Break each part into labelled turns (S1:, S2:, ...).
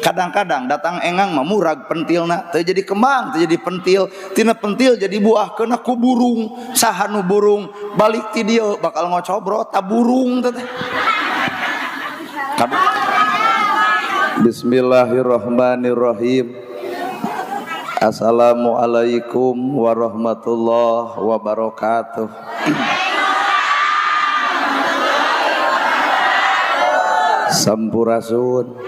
S1: Kadang-kadang datang engang mah murag pentilna teu jadi kembang, teu jadi pentil, tina pentil jadi buah kena ku burung. Saha nu burung balik ti dieu bakal ngocobrot ta burung teh. Bismillahirrahmanirrahim. Assalamualaikum warahmatullahi wabarakatuh. Sampurasun.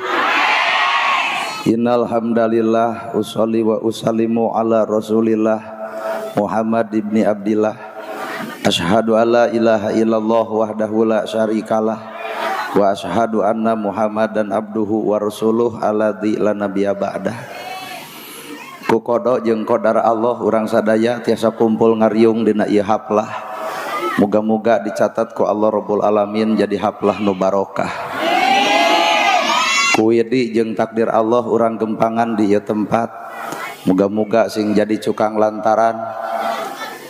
S1: Innal hamdalillah usolli wa usallimu ala Rasulillah Muhammad ibni Abdillah. Asyhadu alla ilaha illallah wahdahu la syarikalah wa asyhadu anna Muhammadan abduhu wa rasuluh alladzi la nabiyya ba'dah. Ku kodo jeung qadar Allah urang sadaya tiasa kumpul ngariung dina ieu haflah. Muga-muga dicatat ku Allah Rabbul Alamin jadi haflah nu barokah. Kuwidi jeung takdir Allah urang gempangan di ieu tempat. Muga-muga sing jadi cukang lantaran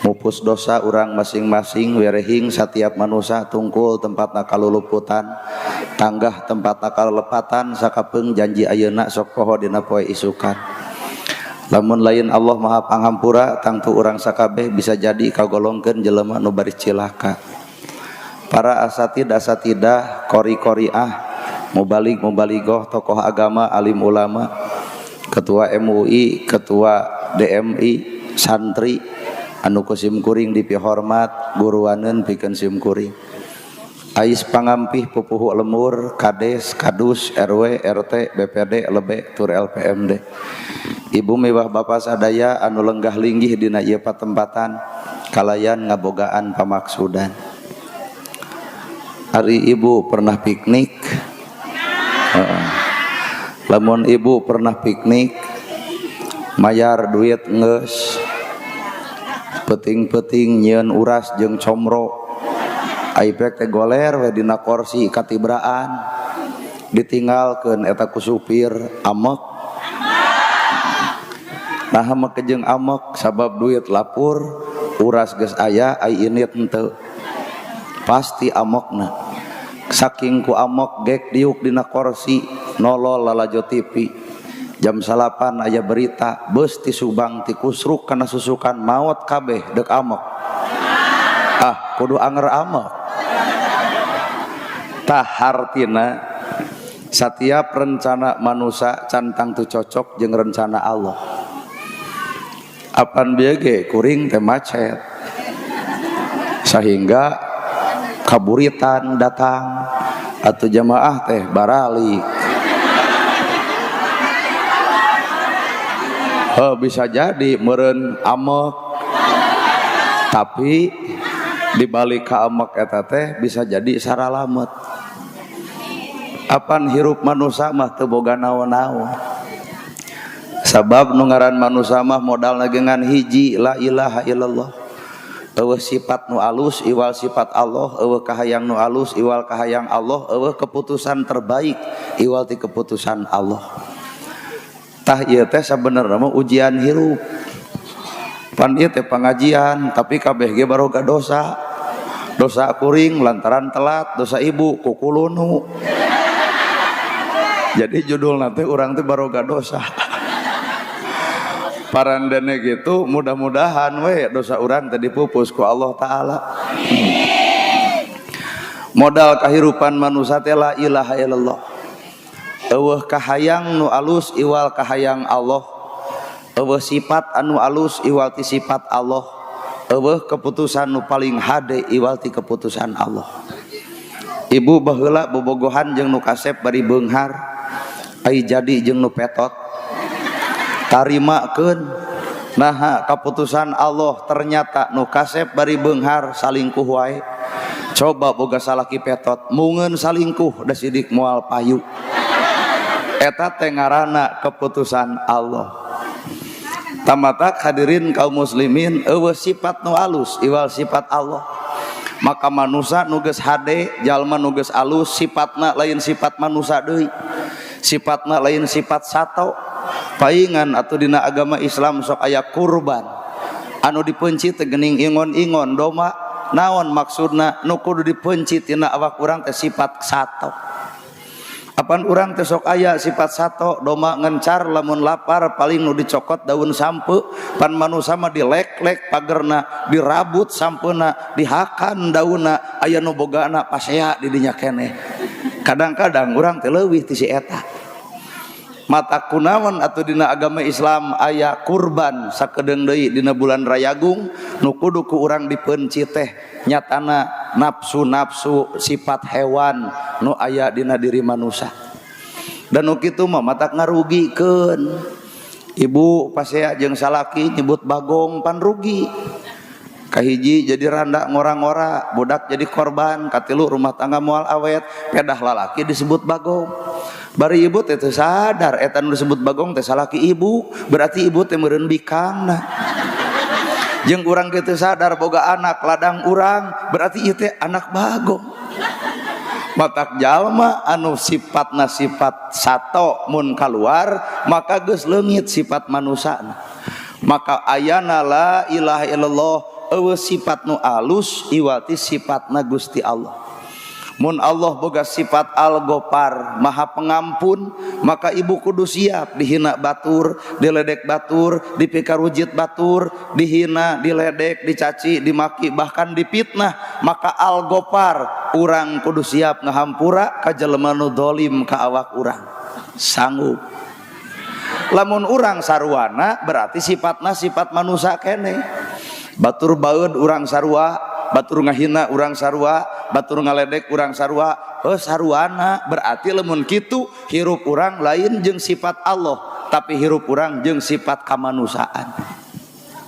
S1: mupus dosa urang masing-masing, werehing satiap manusia tungkul tempatna kaluluputan, tanggah tempatna kalelepatan, sakapeung janji ayeuna sok poho dina poe isukan. Lamun lain Allah Maha Panghampura, tangtu urang sakabeh bisa jadi kagolongkeun jelema nu baris cilaka. Para asatid asatidah, qori-qoriah, mubalig mubaligoh, tokoh agama, alim ulama, ketua MUI, ketua DMI, santri anu ku sim kuring dipihormat, guruaneun pikeun sim kuring. Ais pangampih pupuhu lemur, kades, kadus, RW, RT, BPD, LB, tur LPMD. Ibu miwah bapa sadaya anu lenggah linggih dina ieu patempatan kalayan ngabogaan pamaksudan. Ari ibu pernah piknik? Lamun ibu pernah piknik mayar duit geus peuting-peuting nyieun uras jeung comro, aipek teh goler we dina korsi katibraan, ditinggalkeun eta ku supir amek. Nah amek jeung amek sabab duit lapur, uras geus aya ai init henteu, pasti amekna. Saking ku amek gek diuk dina korsi nolol lalajo TV. Jam 9 aya berita bus ti Subang ti kusruk kana susukan maot kabeh, dek amek. Ah kudu anger amek. Tah hartina setiap rencana manusia cantang tu cocok jeung rencana Allah. Apan bieu ge kuring teh macet sehingga kaburitan datang atau jamaah teh baralik. Oh, bisa jadi meureun amek, tapi dibalik ka amek eta teh bisa jadi saralamet. Apan hirup manusia mah teu boga naon-naon. Sabab nu ngaran manusia mah modalna ge ngan hiji, la ilaha illallah. Eueuh sifat nu alus iwal sifat Allah, eueuh kahayang nu alus iwal kahayang Allah, eueuh keputusan terbaik iwal ti keputusan Allah. Tah ieu teh sabenerna mah ujian hirup. Pan ieu teh pangajian tapi kabeh ge baroga dosa. Dosa kuring lantaran telat, dosa ibu kukulunu. Jadi judulna teh urang teh baroga dosa. Parandene gitu, mudah-mudahan we dosa urang teh dipupus ku Allah Ta'ala. Modal kahirupan manusia teh la ilaha illallah. Eueuh kahayang nu alus iwal kahayang Allah, eueuh sifat anu alus iwal ti sifat Allah, eueuh keputusan nu paling hade iwal ti keputusan Allah. Ibu baheula bobogohan jeung nu kasep bari beunghar, ai jadi jeung nu petot, tarimakeun. Naha keputusan Allah ternyata nu kasep bari beunghar salingkuh wae. Coba boga salaki petot mungeun salingkuh da sidik moal payu. Eta teh ngaranna keputusan Allah. Tamatak hadirin kaum muslimin, eueuh sifat nu alus iwal sifat Allah. Maka manusia nu geus hade, jalma nu geus alus sifatna lain sifat manusia deui, sifatna lain sifat sato. Paingan atau dina agama Islam sok aya kurban anu dipeunci teh geuning ingon-ingon doma. Naon maksudna? Nu kudu dipeunci tina awak urang teh sifat sato. Apan urang teh sok aya sifat sato, domba ngencar lamun lapar paling nu dicokot daun sampe, pan manusa mah dilek-lek pagerna, dirabut sampena, dihakan daunna, aya nu bogana pasea di dinya keneh. Kadang-kadang urang teh leuwih ti si eta. Mata kunaon atuh dina agama Islam aya kurban sakedeung deui dina bulan Rayagung nu kudu ku urang dipeunci teh nyatana nafsu-nafsu sifat hewan nu aya dina diri manusia. Dan nu kitu mah matak ngarugikeun. Ibu pasea jeung salaki nyebut bagong pan rugi. Kahiji jadi randa ngora-ngora, budak jadi korban, katilu rumah tangga moal awet, pedah lalaki disebut bagong. Bari ibu teh teu sadar eta nu disebut bagong teh salaki ibu, berarti ibu teh meureun bikangna. Jeung urang kitu sadar boga anak ladang urang, berarti ieu teh anak bagong. Matak jalma anu sifatna sifat sato mun kaluar maka geus leungit sifat manusana. Maka ayana la ilaha illallah eueuh sifat nu alus iwati sifatna Gusti Allah. Mun Allah boga sifat Al-Ghaffar, Maha Pengampun, maka ibu kudu siap dihina batur, diledek batur, dipikarujit batur, dihina, diledek, dicaci, dimaki, bahkan dipitnah. Maka Al-Ghaffar, urang kudu siap ngahampura ka jelema nu dolim ka awak urang. Sanggup. Lamun urang sarwana berarti sifatna sifat manusia kene. Batur baeud urang sarua, batur ngahina urang sarua, batur ngaledek urang sarua, heuh saruana berarti lamun kitu hirup urang lain jeung sifat Allah, tapi hirup urang jeung sifat kamanusiaan.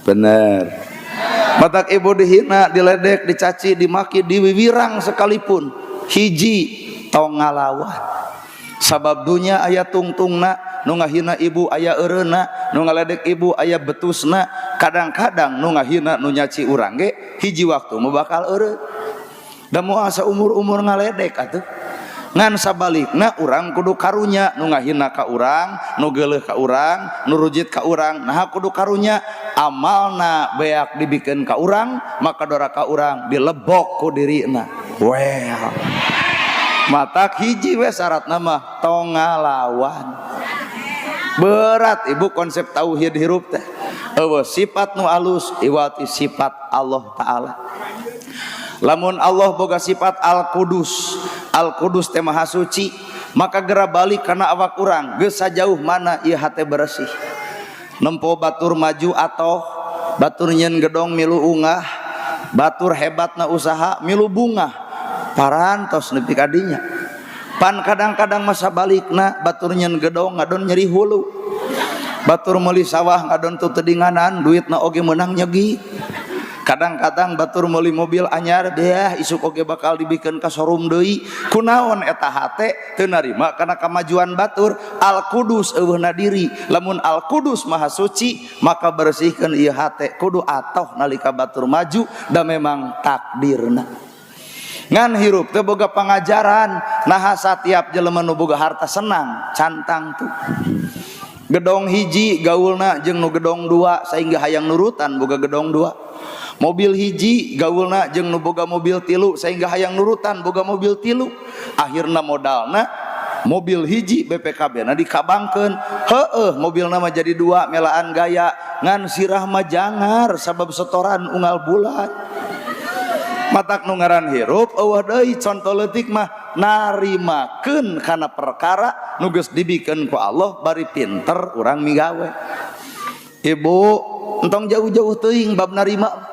S1: Bener. Matak ibu dihina, diledek, dicaci, dimaki, diwiwirang sekalipun, hiji tong ngalawan. Sabab dunya aya tungtungna, nu ngahina ibu aya eureuna, nu ngaledek ibu aya betusna. Kadang-kadang nu ngahina nu nyaci urang ge hiji waktu mah bakal eureun. Da moal saumur-umur ngaledek atuh. Ngan sabalikna urang kudu karunya nu ngahina ka urang, nu geuleuh ka urang, nu rujit ka urang, naha kudu karunya amalna beak dibikeun ka urang, maka dora ka urang dilebok ku dirina. Well. Matak hiji we syaratna mah tong ngalawan. Berat ibu konsep tauhid hirup teh. Eueuh sifat nu alus iwati sifat Allah Ta'ala. Lamun Allah boga sifat Al-Qudus, Al-Qudus teh maha suci, maka gera balik kana awak urang geus sajauh mana ieu hate bersih. Nempo batur maju atau batur nyeun gedong milu ungah, batur hebatna usaha milu bungah. Parantos nepi ka dinya. Pan kadang-kadang masa balikna batur nyeun gedong ngadon nyeri hulu. Batur meuli sawah ngadon tutudinganan duitna oge meunang nyegi. Kadang-kadang batur meuli mobil anyar deh isuk oge bakal dibikeun ka showroom deui. Kunaon eta hate teu narima kana kamajuan batur. Al-Qudus eueuhna diri. Lamun Al-Qudus maha suci maka bersihkeun ieu hate kudu atoh nalika batur maju da memang takdirna. Ngan hirup teh boga pangajaran naha satiap jelema nu boga harta senang cantang tuh. Gedong hiji gaulna jeung nu gedong dua sehingga hayang nurutan boga gedong dua. Mobil hiji gaulna jeung nu boga mobil tilu sehingga hayang nurutan boga mobil tilu. Akhirna modalna mobil hiji BPKB na dikabangkeun. Heueuh mobilna mah jadi dua melaan gaya ngan sirah mah jangar sabab setoran unggal bulan. Matak nu ngaran hirup eueuh deui conto leutik mah narimakeun kana perkara nu geus dibikeun ku Allah bari pinter urang migawe. Ibu entong jauh-jauh teuing bab narima.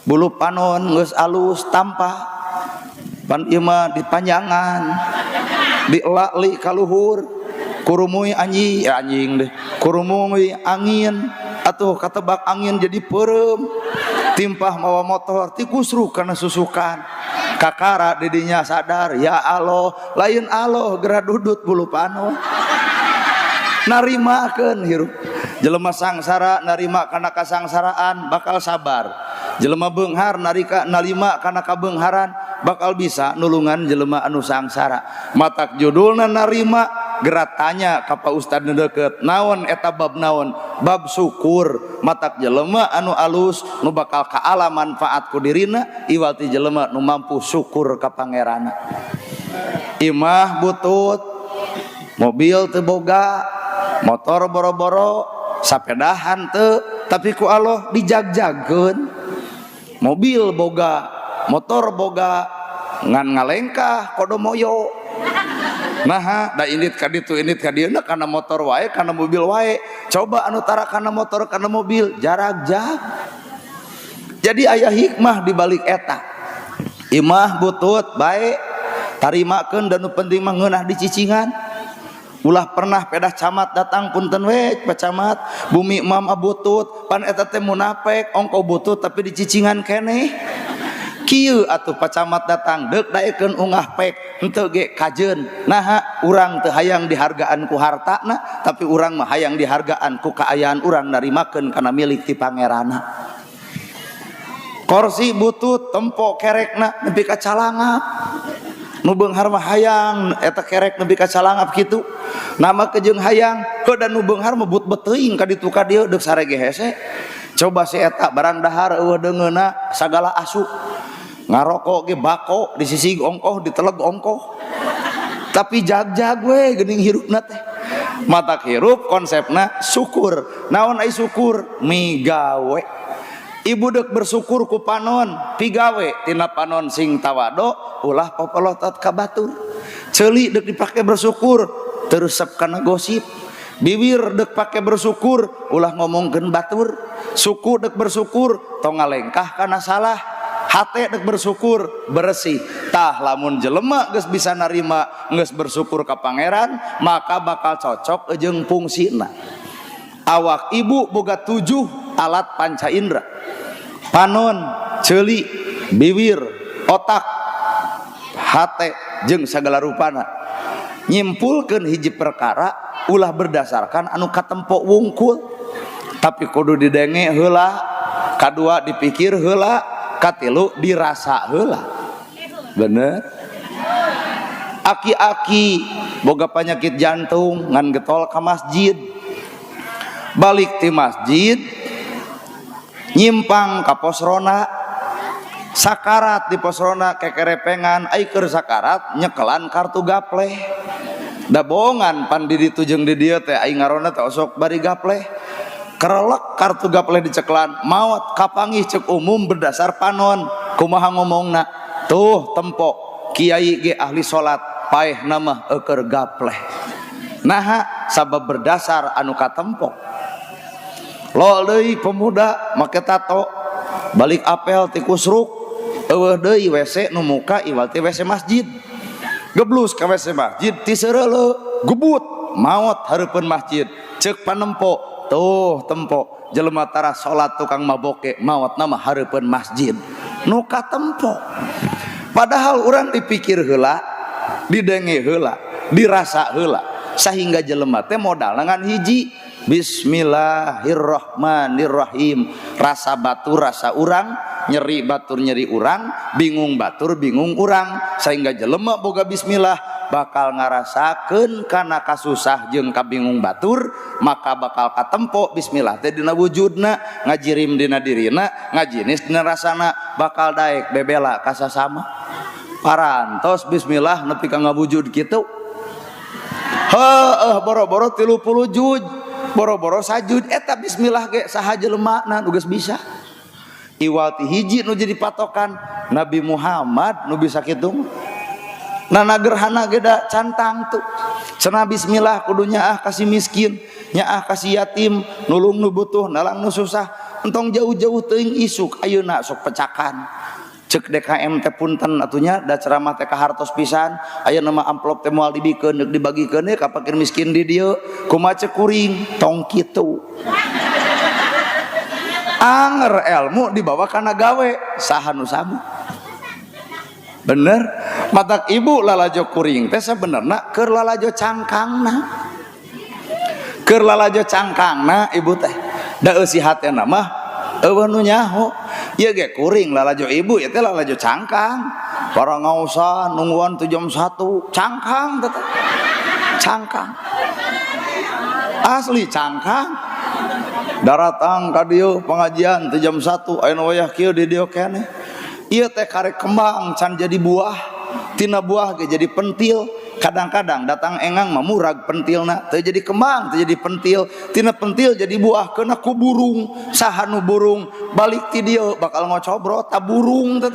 S1: Bulu panon geus alus tampa pan ieu mah dipanjangan dielak-li ka luhur kurumui anjing ya anjing deh kurumui angin atuh katebak angin jadi peureum timpah mawa motor tikusru kana susukan kakara didinya sadar ya Allah lain Allah geura dudut bulu panon narimakeun hirup jelema sangsara narima kana kasangsaraan bakal sabar jelema beunghar narika narima kana kabeungharan bakal bisa nulungan jelema anu sangsara matak judulna narima geura tanya ka Pak Ustad nu deukeut naon eta bab naon bab syukur matak jelema anu alus nu bakal kaala manfaat ku dirina iwal ti jelema nu mampu syukur ka pangeranna. Imah butut Mobil teu boga, motor boro-boro, sapedahan teu, tapi ku Allah dijagjagkeun. Mobil boga, motor boga, ngan ngalengkah kodo moyo. Nah, da indit ka ditu, indit ka dieu, kana motor wae, kana mobil wae. Coba anu tara kana motor, kana mobil, jarak-jag. Jadi aya hikmah di balik eta. Imah butut bae, tarimakeun, dan nu penting mah ngeunah di cicingan. Ulah pernah pedah camat datang, "Punten we, Pak Camat, bumi mama butut." Pan eta teh munafik, ongko butut tapi dicicingan keneh. Kieu atuh, Pak Camat datang deuk daekeun ungah pek, henteu ge kajeun. Naha? Urang teu hayang dihargaan ku hartana, tapi urang mah hayang dihargaan ku kaayaan urang narimakeun kana milik ti pangeranna. Korsi butut, tempo kerekna nepi ka calangap. Nu beunghar mah hayang eta kerek nepi ka calangap kitu nama kejeung hayang heuh, dan nu beunghar mah but beteuing ka ditu ka dieu, deuk sare ge hese. Coba si eta barang dahar eueuh deungeunna, sagala asup, ngarokok ge bako, di sisi ongkoh, diteleg ongkoh, tapi jag-jag we geuning hirupna teh. Matak hirup konsepna syukur. Naon ai syukur? Migawe. Ibu dek bersyukur ku panon, pigawe tina panon, sing tawado, ulah popolotot ka batur. Ceuli dek dipake bersyukur, teresep kana gosip. Bibir dek pake bersyukur, ulah ngomongkeun batur. Suku dek bersyukur, tong ngalengkah kana salah. Hate dek bersyukur, bersih. Tah, lamun jelema geus bisa narima, geus bersyukur ka Pangeran, maka bakal cocok jeung fungsina. Awak ibu boga 7 alat panca indera: panon, ceuli, bibir, otak, hate jeung segala rupana. Nyimpulkan hiji perkara ulah berdasarkan anu katempo wungkul, tapi kudu didenge heula, kadua dipikir heula, katilu dirasa heula. Bener, aki-aki boga penyakit jantung ngan getol ke masjid, balik ti masjid nyimpang ka pos ronda, sakarat di pos ronda, kekerepengan. Ai keur sakarat nyekelan kartu gapleh, da bohongan pan di ditu jeung di dieu teh, ai ngaronda teh osok bari gapleh. Kerelek kartu gapleh dicekelan, maot. Kapanggih, cek umum berdasar panon, kumaha ngomongna? "Tuh tempo, kiai ge ahli salat, paeh nama eker gapleh." Naha? Sabab berdasar anu katempo. Lol deui, pemuda make tato, balik apel ti kusruk, eueuh deui WC nu muka iwal ti WC masjid. Geblus ka WC masjid, ti seureuleu, gebut, maot hareupeun masjid. Cek panempo, "Tuh tempo, jelema tara salat, tukang maboke, maot nama hareupeun masjid." Nu katempo, padahal urang dipikir heula, didenge heula, dirasa heula, sehingga jelema teh modal ngan hiji, Bismillahirrahmanirrahim. Rasa batur rasa urang, nyeri batur nyeri urang, bingung batur bingung urang, sehingga jelema boga bismillah bakal ngarasakeun kana kasusah jeung kabingung batur, maka bakal katempo bismillah teh dina wujudna, ngajirim dina dirina, ngajinis dina rasana, bakal daek bebela kasasama. Parantos bismillah nepi ka ngawujud kitu? Heuh, boro-boro 30 juj, boro-boro sajud, eta bismillah ge saha jelema nu geus bisa? Iwal ti hiji nu jadi patokan, Nabi Muhammad nu bisa kitu. Nana gerhana ge da cantang tuh. Cenah bismillah kudu nyaah kasih miskin, nyaah kasih yatim, nulung nu butuh, nalang nu susah. Entong jauh-jauh teuing, isuk ayeuna sok pecakan. Cek DKM teh, "Punten atunya, da ceramah teh kahartos pisan, aya nama amplop teh moal dibikeun, deuk dibagikeun ka fakir miskin di dieu." Kumaha cek kuring? Tong kitu. Anger ilmu dibawa kana gawe, saha nu sama? Bener, matak ibu lalajo kuring teh sebenarnya keur lalajo cangkangna, keur lalajo cangkangna ibu teh, da eusi hatena mah eueuh nu nyaho. Ieu ge kuring lalajo ibu, ieu teh lalajo cangkang. Para ngaosan nungguan tuh jam 1, cangkang teh, cangkang asli, cangkang. Daratang ka dieu pengajian teh jam 1, aya nu wayah kieu di dieu keneh. Ieu teh karek kembang can jadi buah, tina buah ge jadi pentil. Kadang-kadang datang engang mah murag pentilna, teu jadi kembang, teu jadi pentil, tina pentil jadi buah kena ku burung. Saha nu burung balik ti dieu bakal ngocobrot ta burung teh.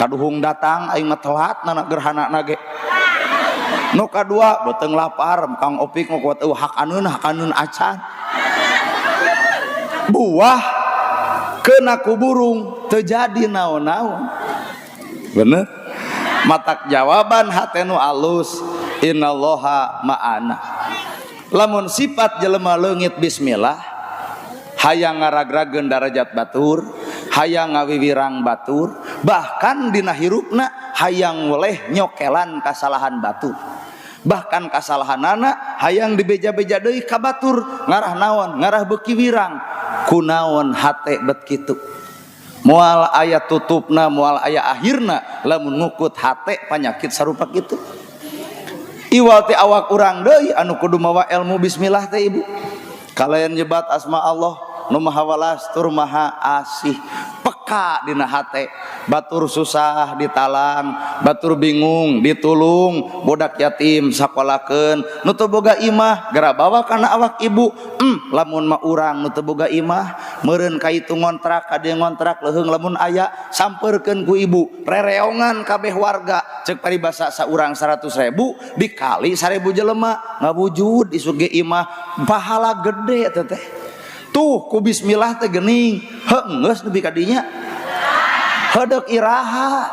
S1: Kaduhung datang aing mah telat nana gerhana ge. Nu kadua beuteung lapar, Kang Opik mah kuat eueuh hakaneun hakaneun acan. Buah kena ku burung teu jadi naon-naon. Bener? Matak jawaban hate nu alus, innallaha ma'ana. Lamun sifat jelema leungit bismillah, hayang ngaragrageun darajat batur, hayang ngawiwirang batur, bahkan dina hirupna hayang weleh nyokelan kasalahan batur. Bahkan kasalahanana hayang dibeja-beja deui ka batur, ngarah naon? Ngarah beuki wirang. Kunaon hate bet kitu? Moal aya tutupna, moal aya akhirna lamun ngukut hate panyakit sarupa kitu. Iwal ti awak urang deui anu kudu mawa ilmu bismillah teh ibu. Kalayan nyebat asma Allah nu maha welas tur maha asih, peka dina hate. Batur susah ditalang, batur bingung ditulung, budak yatim sakolakeun, nu teu boga imah gera bawa kana awak ibu. Lamun mah urang nu teu boga imah meureun ka itu ngontrak ka dieu ngontrak leuheung lamun aya sampeurkeun ku ibu, rereongan kabeh warga. Cek paribasa saurang 100.000 dikali 1000 jelema ngawujud isuk ge imah, pahala gede teh. Tuh ku bismillah teh geuning heuh geus nepi ka dinya heudek iraha,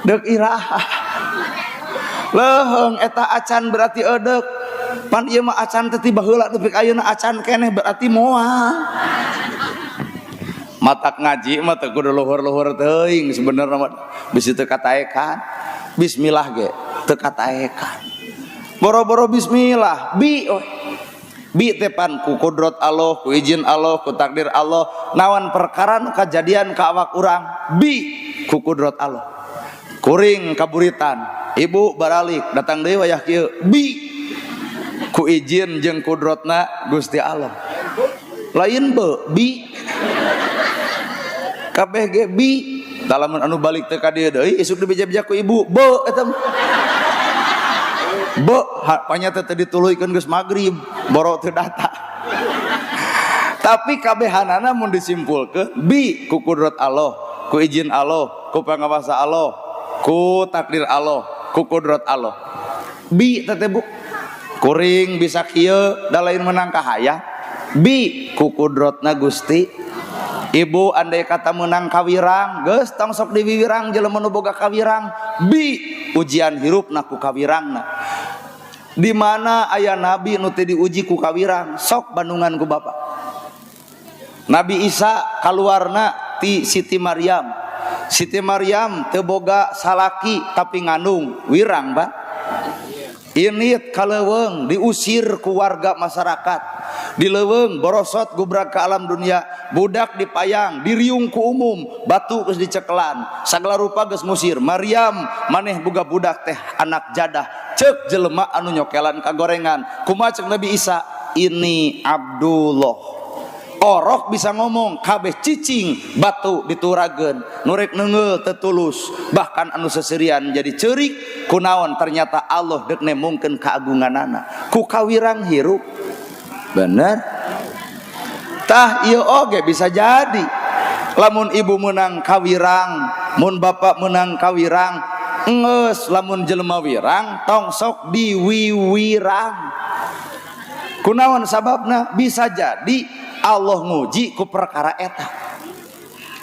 S1: deuk iraha leuheung eta acan berarti eudek. Pan ieu mah acan teh ti baheula nepi ka ayeuna acan keneh berarti moal. Matak ngaji mah teu kudu luhur-luhur teuing sebenarnya mah, bisi teu kataekan. Bismillah ge teu kataekan, boro-boro bismillah bi oh. Bi teh pan ku kudrat Allah, ku izin Allah, ku takdir Allah. Nawan perkara nu kajadian ka awak urang bi ku kudrat Allah. Kuring kaburitan, ibu baralik datang deui wayah kieu bi ku izin jeung kudratna Gusti Allah. Lain be bi kabeh ge bi. Lamun anu balik teu ka dieu deui isuk dibeja-beja ku ibu be eta mah. Be panya teh teu dituluykeun geus magrib boro teu datang. Tapi kabehanana mun disimpulkeun bi ku kudrat Allah, ku izin Allah, ku pangawasa Allah, ku takdir Allah, ku kudrat Allah. Bi teh bu kuring bisa kieu da lain menang kahayang, bi ku kudratna Gusti. Ibu andai kata menang kawirang geus tong sok diwiwirang jelema nu boga kawirang, bi ujian hirupna ku kawirangna. Di mana aya nabi nu teu diuji ku kawirang? Sok bandungan ku bapak. Nabi Isa kaluarna ti Siti Maryam. Siti Maryam teu boga salaki tapi ngandung, wirang pak. Init kaleuweung diusir ku warga masyarakat, di leuweung borosot gubrak ke alam dunia, budak dipayang diriung ku umum, batu geus dicekelan, sagala rupa geus musir. Maryam maneh boga budak teh anak jadah, cek jelema anu nyokelan kagorengan. Kumaha cek Nabi Isa? Ini Abdullah. Orok bisa ngomong, kabeh cicing, batu diturageun, nurek neungeul tetulus, bahkan anu seserian jadi ceurik. Kunaon? Ternyata Allah dek nemungkeun keagunganana ku kawirang hirup. Bener tah? Ieu oge bisa jadi lamun ibu menang kawirang, mun bapak menang kawirang geus, lamun jelema wirang tong sok diwiwirang. Kunaon sababna? Bisa jadi Allah nguji ku perkara eta.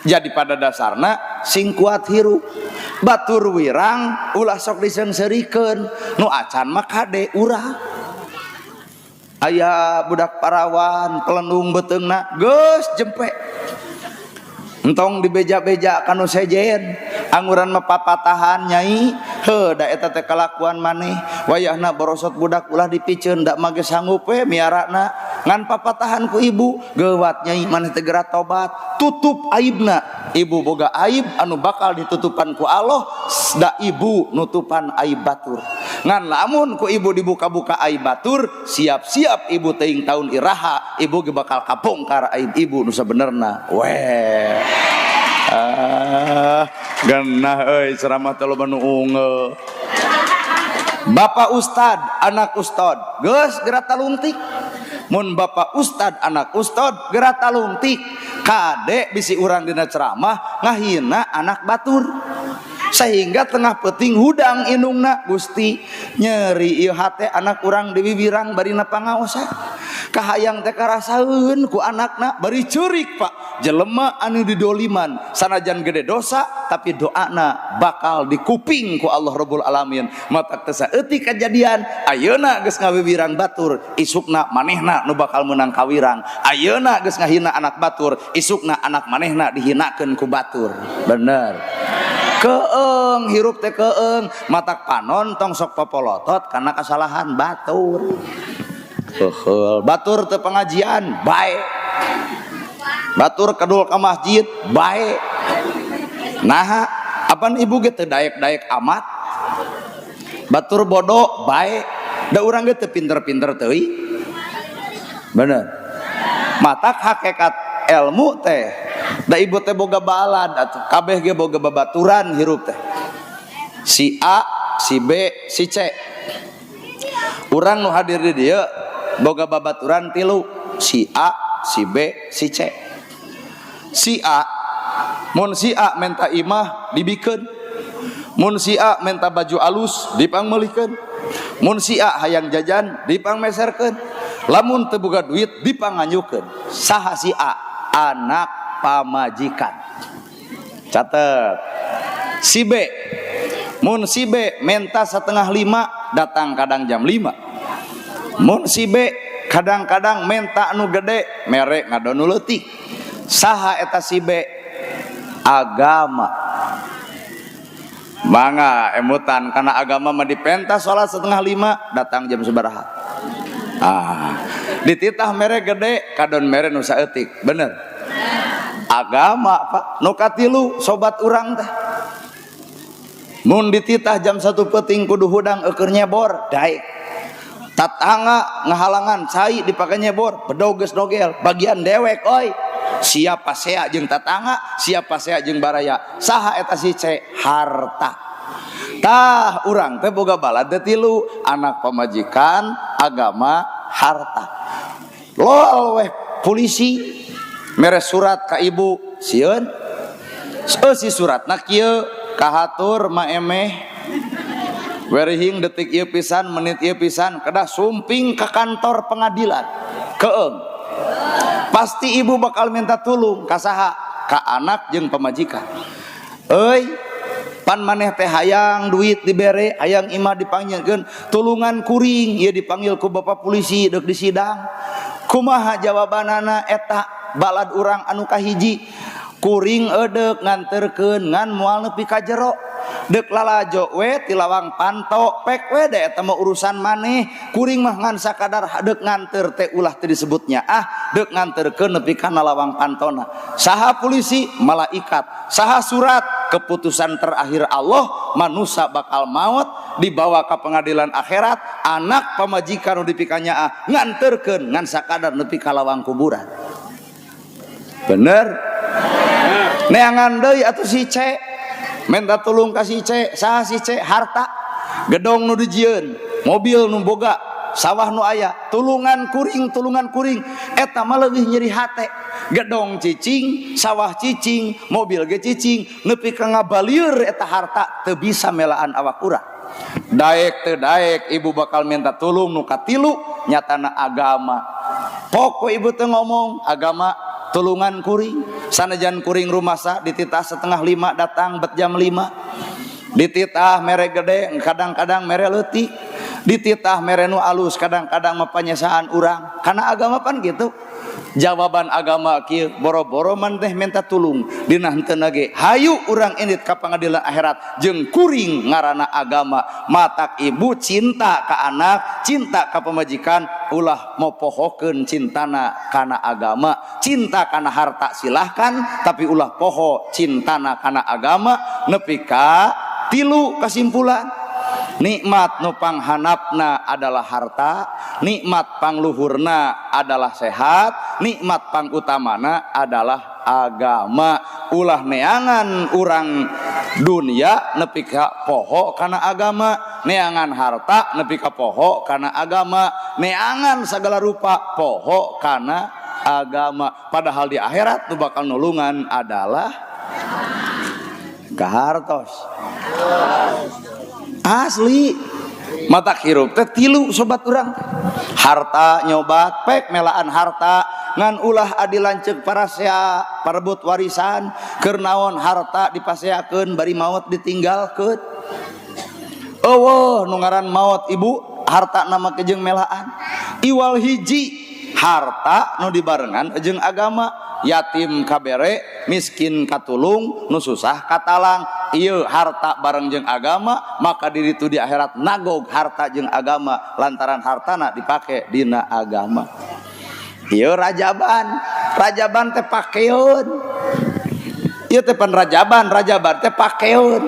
S1: Jadi pada dasarna sing kuat hirup, batur wirang ulah sok diseungseurikeun, nu acan mah kade urang. Aya budak parawan pelendung beuteungna geus jempe, entong dibeja-beja kanu sejen, anguran mah papatahan nyai heuh da eta teh kalakuan maneh. Wayahna borosot budak ulah dipiceun, da mage sanggup we miarana, ngan papatahan ku ibu, geuwat nyai maneh teh geura tobat, tutup aibna. Ibu boga aib anu bakal ditutupan ku Allah, da ibu nutupan aib batur. Ngan lamun ku ibu dibuka-buka aib batur, siap-siap ibu teuing tahun iraha ibu ge bakal kabongkar aib ibu nu sabenerna weh. Ah, genah euy ceramah teh loba nu ungeul. Bapak ustad, anak ustad, geus geura talungtik. Mun bapak ustad, anak ustad, geura talungtik. Kade bisi urang dina ceramah ngahina anak batur. Sehingga tengah peuting hudang indungna, Gusti nyeri ieu hate anak urang diwiwirang bari na pangaosan. Kahayang teh karasaeun ku anakna bari ceurik Pak. Jelema anu didoliman sanajan gede dosa tapi doana bakal dikuping ku Allah Rabbul Alamin. Matak teh saeutik kejadian ayeuna geus ngawiwirang batur, isukna manehna nu bakal meunang kawirang. Ayeuna geus ngahina anak batur, isukna anak manehna dihinakeun ku batur. Bener. Keeng hirup teh keeng, matak panon tong sok popolotot karena kesalahan batur. Heuheul, batur teu pengajian bae. Batur kedul ka masjid bae. Naha apan ibu ge teu daek-daek amat. Batur bodoh bae. Da urang ge teu pinter-pinter teuing. Bener. Matak hakikat ilmu teh da ibu teh boga balad atuh kabeh ge boga babaturan hirup teh. Si A, si B, si C. Urang nu hadir di dieu boga babaturan tilu, si A, si B, si C. Si A, mun si A menta imah dibikeun. Mun si A menta baju alus dipangmeulikeun. Mun si A hayang jajan dipangmeserkeun. Lamun teu boga duit dipanganyukeun. Saha si A? Anak pamajikan. Catet. Si B, mun si B menta 4.30 datang kadang jam 5. Mun si B kadang-kadang menta nu gede mere ngadon nu leutik. Saha eta si B? Agama. Mangga emutan karena agama mah dipenta sholat 4.30 datang jam sabaraha. Ah, dititah mere gede kadon mere nu saeutik. Bener. Agama Pak, nu katilu sobat urang teh. Mun dititah jam 1 peuting kudu hudang eueur nyebor, daek. Tatangga ngahalangan cai dipake nyebor, bedog geus dogel, bagian dewek oi. Siapa sea jeung tatangga, siapa sea jeung baraya. Saha eta si C? Harta. Tah urang teh boga balad teh tilu, anak pamajikan, agama, harta. Lol weh polisi mere surat ka ibu sieun. Si suratna kieu kahatur maemeh werihing detik ieu pisan menit ieu pisan kedah sumping ke kantor pengadilan. Keeng. Pasti ibu bakal minta tulung ka saha? Ka anak jeung pamajikan. Euy, pan maneh teh hayang duit dibere, hayang imah dipanggilkeun, tulungan kuring ieu dipanggil ku bapak polisi deuk disidang. Kumaha jawabanana eta balad urang anu kahiji? Kuring eudek nganterkeun ngan moal nepi ka jero. Deuk lalajo we ti lawang panto pek we da eta mah urusan maneh. Kuring mah ngan sakadar deuk nganter teh ulah teu disebutnya. Ah, deuk nganterkeun nepi kana lawang pantona. Saha polisi? Malaikat. Saha surat? Keputusan terakhir Allah, manusia bakal maut dibawa ke pengadilan akhirat, anak pamajikan nu dipikanya ah nganterkeun ngan sakadar nepi ka lawang kuburan. Bener? Neangan deui atuh si C. Minta tulung ka si C, saha si C? Harta. Gedong nu dijieun, mobil nu boga, sawah nu aya, tulungan kuring, tulungan kuring. Eta mah leuwih nyeri hate. Gedong cicing, sawah cicing, mobil ge cicing, nepi ka ngabalieur eta harta teu bisa melaan awak urang. Daek teu daek ibu bakal minta tulung nu katilu nyatana agama. Pokok ibu teu ngomong agama tulungan kuring, sanajan kuring rumasa dititah 4.30 datang bet jam 5. Dititah mere gede kadang-kadang mere leutik, dititah mere nu alus kadang-kadang mah panyesaan urang. Karena agama pan gitu. Jawaban agama kieu boro-boro man teh minta tulung dina henteu ge hayu urang indit ka pengadilan akhirat jeung kuring ngaranna agama. Matak ibu cinta ka anak, cinta ka pamajikan, ulah mopohokeun cintana kana agama. Cinta kana harta silahkan, tapi ulah poho cintana kana agama. Nepi ka tilu kesimpulan. Nikmat nu panghandapna adalah harta, nikmat pangluhurna adalah sehat, nikmat pangutamana adalah agama. Ulah neangan urang dunia nepi ka poho kana agama, neangan harta nepi ka poho kana agama, neangan segala rupa poho kana agama. Padahal di akhirat nu bakal nulungan adalah kahartos. Asli matak hirup teh tilu, sobat urang. Harta nyobat pek melaan harta, ngan ulah adi lanceuk parasea parebut warisan. Keur naon harta dipaseakeun bari maot ditinggalkeun? Eueuh nu ngaran maot, Ibu, harta nama kejeng melaan. Iwal hiji harta nu dibarengan jeung agama, yatim kabere, miskin katulung, nu susah katalang. Ieu harta bareng jeung agama, maka diri itu di akhirat nagog harta jeung agama lantaran hartana dipake dina agama. Ieu rajaban, rajaban teh pakeun. Ieu teh pan rajaban, rajaban teh pakeun.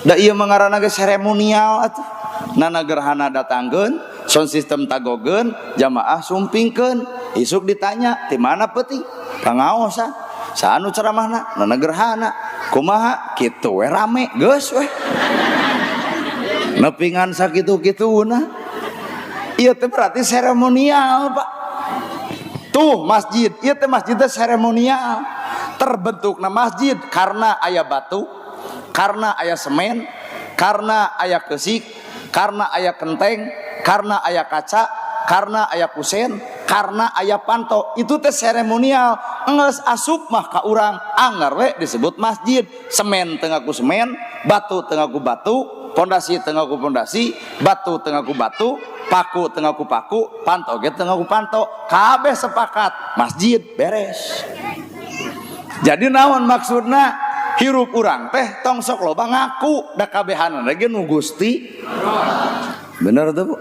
S1: Da ieu mah ngaranna ge seremonial atuh. Nana gerhana datangkeun, sound system tagogeun, jamaah sumpingkeun. Isuk ditanya, "Di mana peuting?" "Pangaosan." "Saha nu ceramahna?" "Nana gerhana." "Kumaha?" "Kitu we, rame geus we." Nepingan sakitu-kituna. Ieu teh berarti seremonial, Pak. Tuh masjid, ieu teh masjid teh seremonial. Terbentukna masjid karena aya batu, karena aya semen, karena aya kesik, karena aya kenteng, karena aya kaca, karena aya kusen, karena aya panto. Itu teh seremonial. Enggeus asup mah ka urang anggar we disebut masjid. Semen teu ngaku semen, batu teu ngaku batu, pondasi teu ngaku pondasi, batu teu ngaku batu, paku teu ngaku paku, panto ge teu ngaku panto. Kabeh sepakat masjid, beres. Jadi naon maksudna? Hirup urang teh tong sok loba ngaku, da kabehanana ge nu Gusti. Bener tuh, Bu?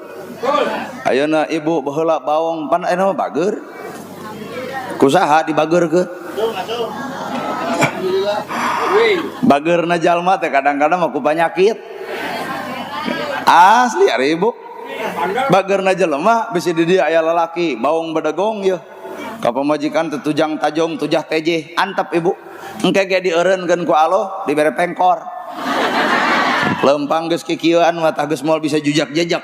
S1: Ayeuna Ibu baheula baong, pan ayeuna mah bager. Kusaha dibagerkeun? Bagerna jalma teh kadang-kadang mah ku panyakit. Asli ari Ibu. Bagerna jelema bisi di dieu aya lalaki baong bedegong yeuh. Ka pamajikan teh tujang tajong tujah tejeh, antep, Ibu. Engke ge dieureunkeun ku Allah dibere pengkor. Lempang geus kikieuan mata geus moal bisa jujak-jejak.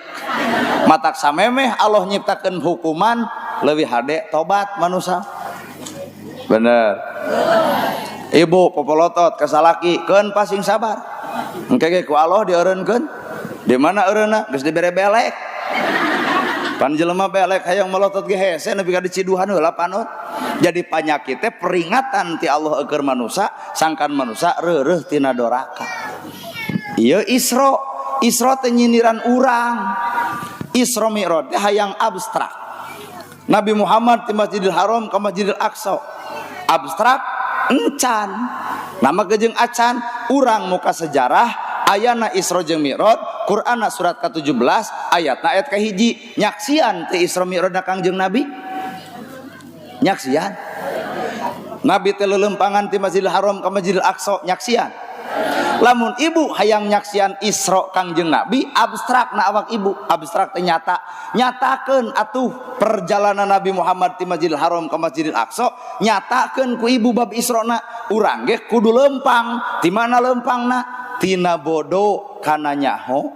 S1: Matak samemeh Allah nyiptakeun hukuman leuwih hade tobat manusia. Bener. Ibu popolotot ka salaki, keun pasing sabar. Engke ge ku Allah dieureunkeun. Di mana eureunna? Geus dibere belek. Pan jelema belek hayang melotot ge hese nepi ka diciduhan heula panon. Jadi panyakit teh peringatan ti Allah keur manusia, sangkan manusia reureuh tina doraka. Ieu Isra, Isra teh nyindiran urang. Isra Mi'raj teh hayang abstrak. Nabi Muhammad di Masjidil Haram ke Masjidil Aqsa. Abstrak encan. Nama gejeng acan, urang muka sejarah ayana Isra jeung Mi'raj, Qur'ana surat ke-17 ayatna ayat kahiji, nyaksian teh Isra Mi'raj Kangjeng Nabi. Nyaksian. Nabi teh lelempangan ti Masjidil Haram ke Masjidil Aqsa, nyaksian. Lamun ibu hayang nyaksian Isra Kangjeng Nabi, abstrak na awak ibu, abstrak teh nyata. Nyatakeun atuh perjalanan Nabi Muhammad ti Masjidil Haram ke Masjidil Aqsa, nyatakeun ku ibu bab Isra-na. Urang ge kudu lempang. Di mana lempangna? Tina bodoh kana nyaho,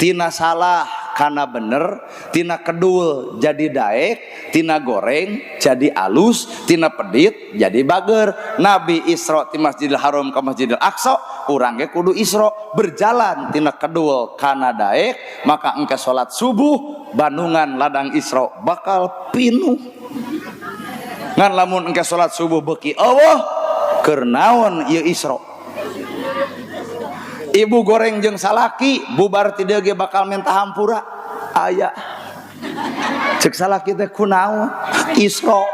S1: tina salah kana bener, tina kedul jadi daek, tina goreng jadi alus, tina pedit jadi bager. Nabi Isra ti Masjidil Haram ke Masjidil Aqsa, urang ge kudu Isra berjalan tina kedul kana daek, maka engke salat subuh Bandungan ladang Isra bakal pinuh. Ngan lamun engke salat subuh beuki eueuh, keur naon ieu Isra? Ibu goreng jeung salaki bubar ti dieu ge bakal minta hampura. Aya cek salaki teh, "Kunaon?" "Isra."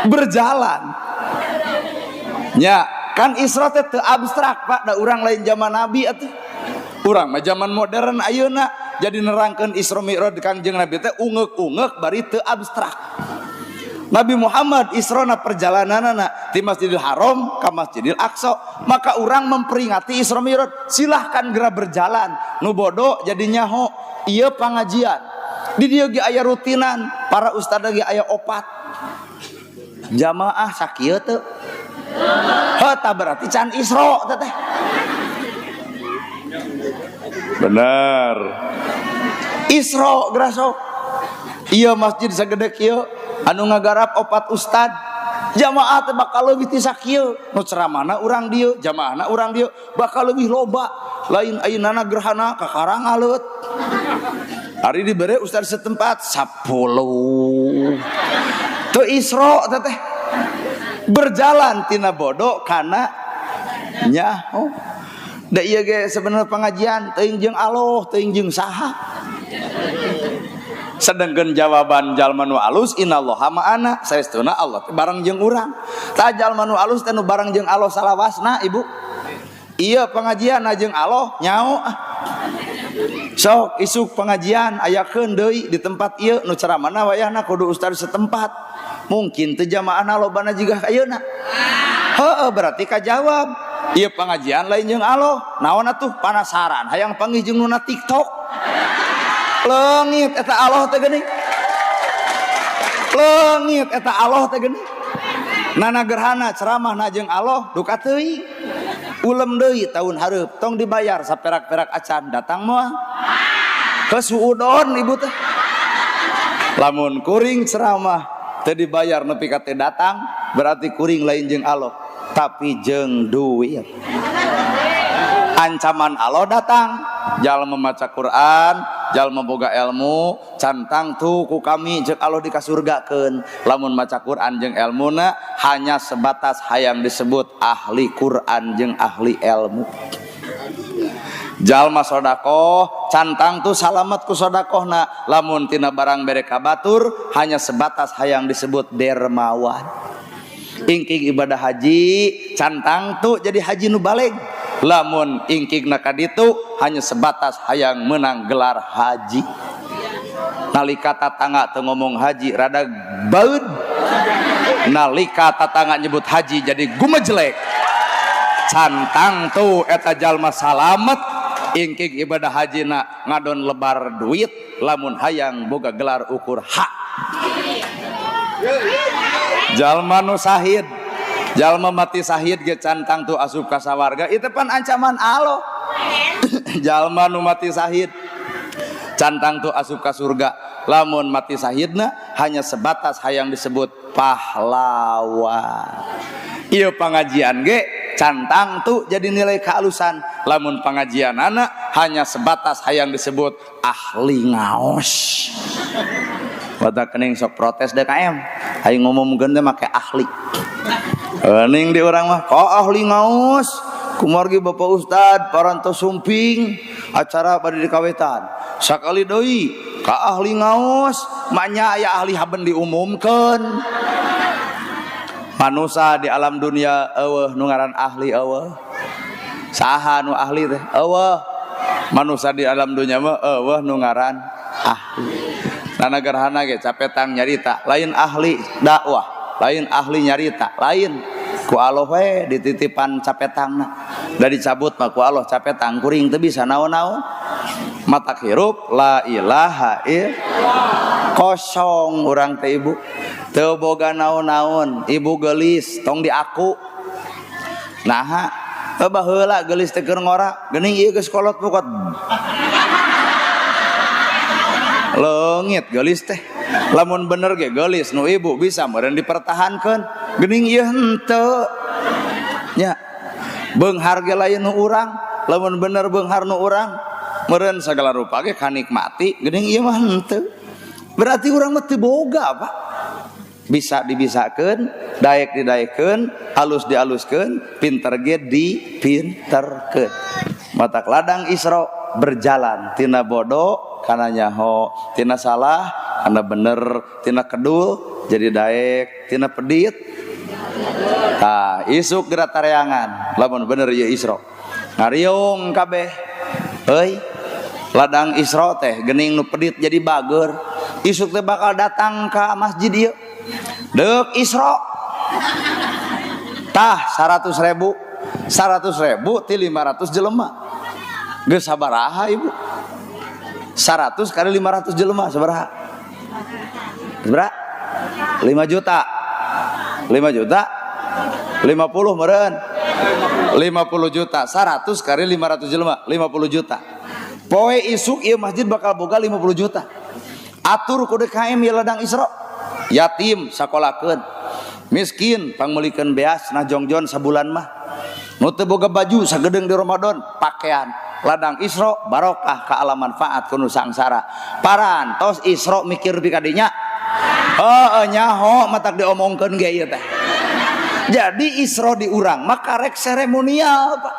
S1: Berjalan nya kan Isra teh teu abstrak, Pak, da urang lain zaman Nabi atuh. Urang mah zaman modern ayeuna. Jadi nerangkeun Isra Mi'raj Kangjeng Nabi teh ungeuk-ungeuk bari teu abstrak. Nabi Muhammad Isrona perjalananana di Masjidil Haram ke Masjidil Aqsa. Maka orang memperingati Isra Mi'raj, silahkan geura berjalan. Nu bodoh jadi nyaho ieu pangajian. Di dieu ge aya rutinan, para ustad ge aya opat. Jamaah sakieu teu? Heuh, tah berarti can Isra teh teh.
S2: Benar.
S1: Isra geura sok. Ieu masjid sagede kieu anu ngagarap opat ustad. Jamaah teh bakal leuwih ti sakieu. Nu ceramahna urang dieu, jamaahna urang dieu bakal leuwih loba. Lain ayeuna gerhana kakara ngaleut. Ari dibere ustad setempat 10. Teu Isra teh teh. Berjalan tina bodoh kana nyaho. Da ieu ge sebenarnya pengajian teuing jeung Allah, teuing jeung saha. Sedangkan jawaban jalma nu alus innallaha ma'ana, saestuna Allah teh bareng jeung urang. Tah jalma nu alus teh nu bareng jeung Allah salawasna, Ibu. Ieu pengajian jeung Allah nyao ah. Sok isuk pengajian ayakeun deui di tempat ieu nu ceramahna wayahna kudu ustad setempat. Mungkin teu jamaahna lobana jiga ayeuna. Heueuh, berarti kajawab. Ieu pengajian lain jeung Allah. Naon atuh panasaran hayang panggih jeung nuna TikTok. Leungit eta Allah teh geuning. Leungit eta Allah teh geuning. Nana gerhana ceramahna jeung Allah duka teuing. Ulem deui tahun hareup tong dibayar saperak-perak acan datang moal. Kesuudon ibu teh. Lamun kuring ceramah teu dibayar nepi ka teu datang berarti kuring lain jeung Allah tapi jeung duit. Ancaman Allah datang, jalma maca Quran, jalma boga ilmu, cantang tuh ku kami jeung Allah dikasurgakeun. Lamun maca Quran jeung ilmuna hanya sebatas hayang disebut ahli Quran jeung ahli ilmu. Jalma sodakoh cantang tuh salamat ku sodakohna. Lamun tina barang bere ka batur hanya sebatas hayang disebut dermawan. Ingking ibadah haji cantang tuh jadi haji nu baleg. Lamun ingking na kaditu hanya sebatas hayang menang gelar haji. Nalika tatangga teu ngomong haji rada baeud. Nalika tatangga nyebut haji jadi gumejelek. Cantang tuh eta jalma salamet ingking ibadah haji na ngadon lebar duit lamun hayang boga gelar ukur hak. Jalma nu sahid, jalma mati sahid ge cantang tuh asup ka sawarga, itu pan ancaman Allah. Jalma nu mati sahid cantang tuh asup ka surga, lamun mati sahidna hanya sebatas hayang disebut pahlawan. Ieu pangajian ge cantang tuh jadi nilai kealusan, lamun pengajian anak hanya sebatas hayang disebut ahli ngaos. Wata kening sok protes DKM, hayang ngumumkeun teh make ahli. Kening di urang mah kok ahli ngaos. Kumargi Bapak Ustad parantos sumping acara bade dikawetan. Sakali deui ka ahli ngaos, manya aya ahli haben diumumkeun. Manusa di alam dunia eueuh nu ngaran ahli eueuh. Saha nu ahli teh? Eueuh. Manusa di alam dunia mah eueuh nu ngaran ahli. Nana gerhana ge capetang nyarita, lain ahli dakwah, lain ahli nyarita, lain ku Allah we dititipan capetangna. Da dicabut mah ku Allah capetang kuring teu bisa naon-naon. Mata hirup la ilaha illallah. Kosong urang teh ibu. Teu boga naon-naon, ibu geulis tong diaku. Naha baheula geulis teh keur ngora, geuning ieu geus kolot pokot. Leungit geulis teh. Lamun bener ge geulis nu ibu bisa meureun dipertahankeun, geuning ieu henteu. Nya. Beunghar ge lain nu urang, lamun bener beunghar nu urang meureun sagala rupa ge kanikmati, geuning ieu mah henteu. Berarti urang mah teu boga, Pak. Bisa dibisakeun, daek didaekeun, alus dialuskeun, pinter ge dipinterkeun. Matak ladang Isra berjalan tina bodoh kana nyaho, tina salah kana bener, tina kedul jadi daek, tina pedit. Tah isuk geura tareangan lamun bener ieu Isra. Ngariung kabeh. Euy, ladang Isra teh geuning nu pedit jadi bager. Isuk teh bakal datang ka masjid ieu. Deuk Isra. Tah 100.000. 100.000 ti 500 jelema. Geus sabaraha ibu? 100 kali 500 jelema sabaraha? Sabaraha? 5 juta. 5 juta? 50 meureun. 50 juta. 100 kali 500 jelema, 50 juta. Poe isuk ieu masjid bakal boga 50 juta. Atur ku DKM ieu ladang Isra. Yatim sakolakeun. Miskin pangmeulikeun beas nah jongjon sabulan mah. Nu teu boga baju sagedeung di Ramadan pakaian. Ladang Isra barokah ka alam manfaat ku nu sangsara. Parantos Isra mikir bi kadinya. Heuh nyaho matak diomongkeun ge ieu teh. Jadi Isra di urang mah karek seremonial Pak.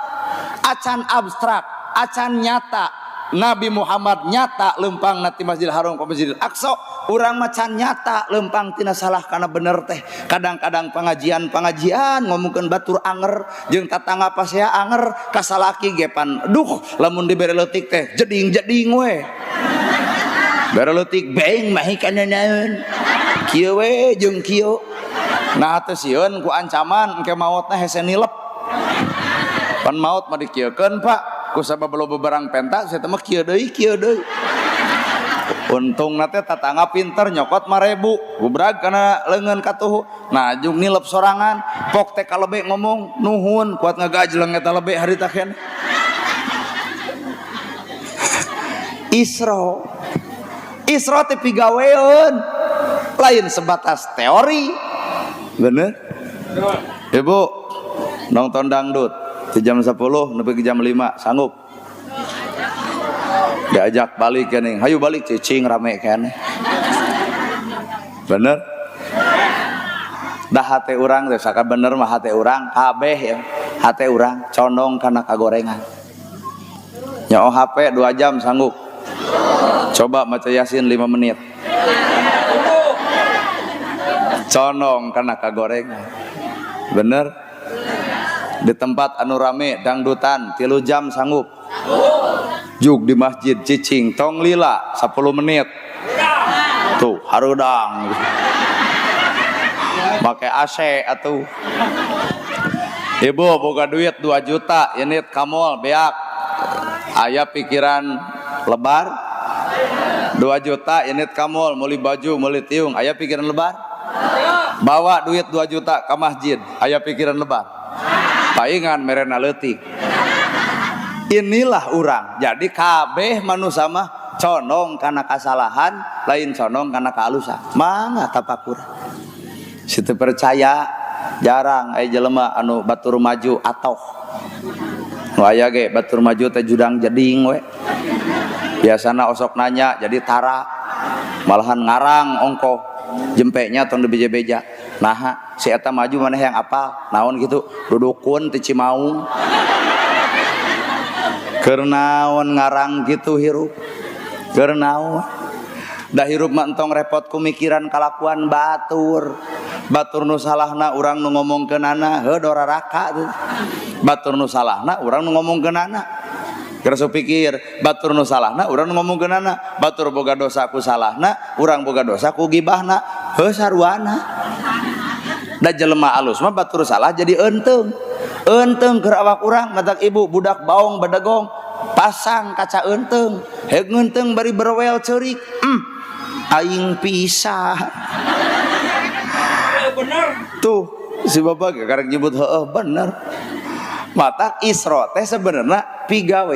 S1: Acan abstrak, acan nyata. Nabi Muhammad nyata lempang ti Masjidil Haram ke Masjidil Aqsa, urang macan nyata lempang tina salah kana bener teh. Kadang-kadang pengajian-pengajian ngomongkeun batur anger jeung tatangga pasea anger kasalaki ge pan duh lamun dibere leutik teh jeding-jeding we. Bere leutik beng mah kana naon. Kieu we jeung kieu. Nah teu sieun ku ancaman engke maotna hese nilep. Pan maot mah dikieukeun Pak. Ku sabab loba barang penta saya teh mah kieu deui kieu deui. Untungna teh tatangga pinter nyokot 5.000 gubrag kana leungeun katuhu. Nah juk nilep sorangan pok teh kalebe ngomong nuhun kuat ngagajleng eta lebe harita keneh. Isra. Isra teh pigaweun lain sebatas teori. Bener? Ibu nonton dangdut di jam 10 nepi ke jam 5 sanggup diajak balik kening hayu balik cicing rame keneh. Bener? Dah hate urang teh saka bener mah hate urang kabeh ya. Hate urang condong kana kagorengan. Nyaho HP 2 jam sanggup. Coba maca Yasin 5 menit. Condong kana kagorengan. Bener? Di tempat anu rame dangdutan 3 jam sanggup. Juk di masjid cicing tong lila 10 menit. Tuh harudang. Make AC atuh. Ibu boga duit 2 juta ini kamol beak. Aya pikiran lebar 2 juta ini kamol meuli baju meuli tiung aya pikiran lebar. Bawa duit 2 juta ke masjid aya pikiran lebar. Paingan merena leutik. Inilah urang. Jadi kabeh manusia mah condong kana kasalahan, lain condong kana kaalusan. Mangga tapakur. Situ percaya jarang aya jelema anu batur maju atoh. Nu aya ge batur maju teh judang jeding we. Biasana osok nanya jadi tara. Malahan ngarang ongkoh. Jempeknya tong dibeja-beja. Naha si eta maju maneh yang apal naon gitu dudukun ti Cimaung. Keur naon ngarang gitu hirup. Keur naon? Da hirup mah entong repot ku mikiran kalakuan batur. Batur nu salahna urang nu ngomongkeunana heuh doraraka tuh. Batur nu salahna urang nu ngomongkeunana. Geus pikir batur nu salahna urang nu ngomongkeunana. Batur boga dosa ku salahna, urang boga dosa ku gibahna. Heuh saruana. Da jelema alus mah batur salah jadi eunteng. Eunteng keur awak urang matak ibu budak baong bedegong pasang kaca eunteng. Heug ngeunteng bari berwel ceurik. Aing pisah.
S3: Bener.
S1: Tuh si bapak karek nyebut heueuh bener. Matak Isra teh sebenarnya pigawe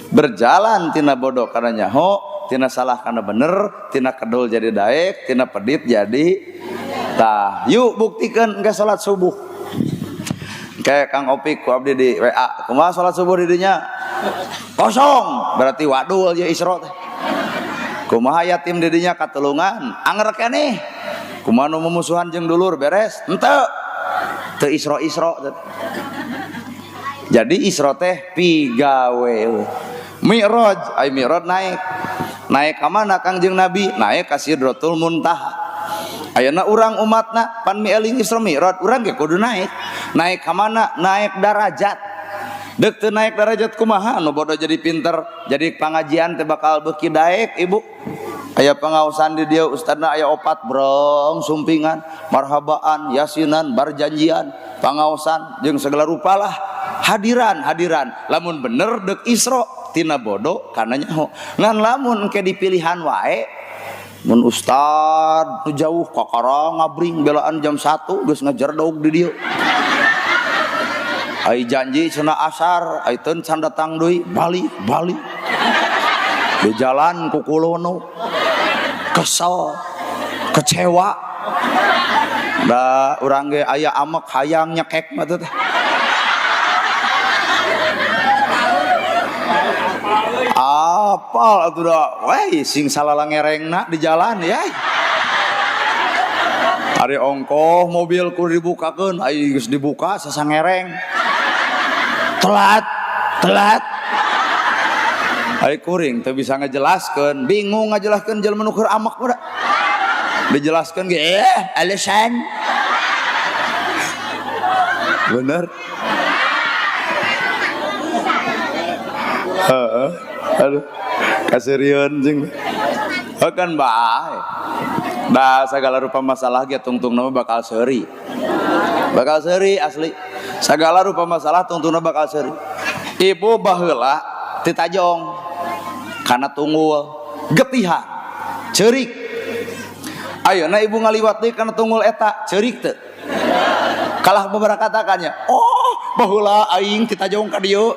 S1: berjalan tina bodoh kana nyaho, tina salah kana bener, tina kedul jadi daek, tina pedit jadi tah. Yuk buktikan engke salat subuh. Kayak Kang Opik ku abdi di WA, kumaha salat subuh di dinya? Kosong, berarti wadul ya Isra teh. Kumaha yatim di dinya katulungan, anger keneh. Kumaha nu mumusuhan jeung dulur beres? Henteu. Teu Isra-isra teh. Jadi Isra teh pigawe. Mi'raj, ai mi'raj naik. Naik ka mana Kangjeng Nabi? Naik ka Sidratul Muntaha. Ayeuna urang umatna pan mieling Isra Mi'raj, urang ge kudu naik. Naik ka mana? Naik darajat. Deuk teu naik darajat kumaha? Nu bodoh jadi pinter, jadi pangajian teh bakal beuki daek ibu. Aya pengaosan di dieu ustadna aya opat brong sumpingan, marhabaan, yasinan, barjanjian, pangaosan jeung segala rupa lah. Hadiran, hadiran. Lamun bener deuk Isra tina bodoh kana nyaho. Ngan lamun engke dipilihan wae mun ustad nu jauh kakara ngabring belaan jam 1 geus ngajerdog di dieu. Ai janji cenah asar, ai teu can datang deui, balik, balik. Di jalan kukulono kesel, kecewa. Da urang ge aya amek hayang nyekek mah teh. Apal atuh da, weh sing salalangerengna di jalan ya. Ari ongkoh mobil kudu dibukakeun, ai geus dibuka sasangereng. Telat, telat. Ai kuring teu bisa ngajelaskeun, bingung ngajelaskeun jelema nu keur amek mah da. Dijelaskeun ge alasan. Bener. Heeh. Aduh, kaseurieun jeung. Heuh kan bae. Da sagala rupa masalah ge tungtungna mah bakal seuri. Bakal seuri asli. Sagala rupa masalah tungtungna bakal seuri. Ibu baheula titajong kana tunggul getihan ceurik. Ayeuna ibu ngaliwat deui kana tunggul eta ceurik teu? Kalah beberapa katakannya, oh baheula aing titajong ka dieu.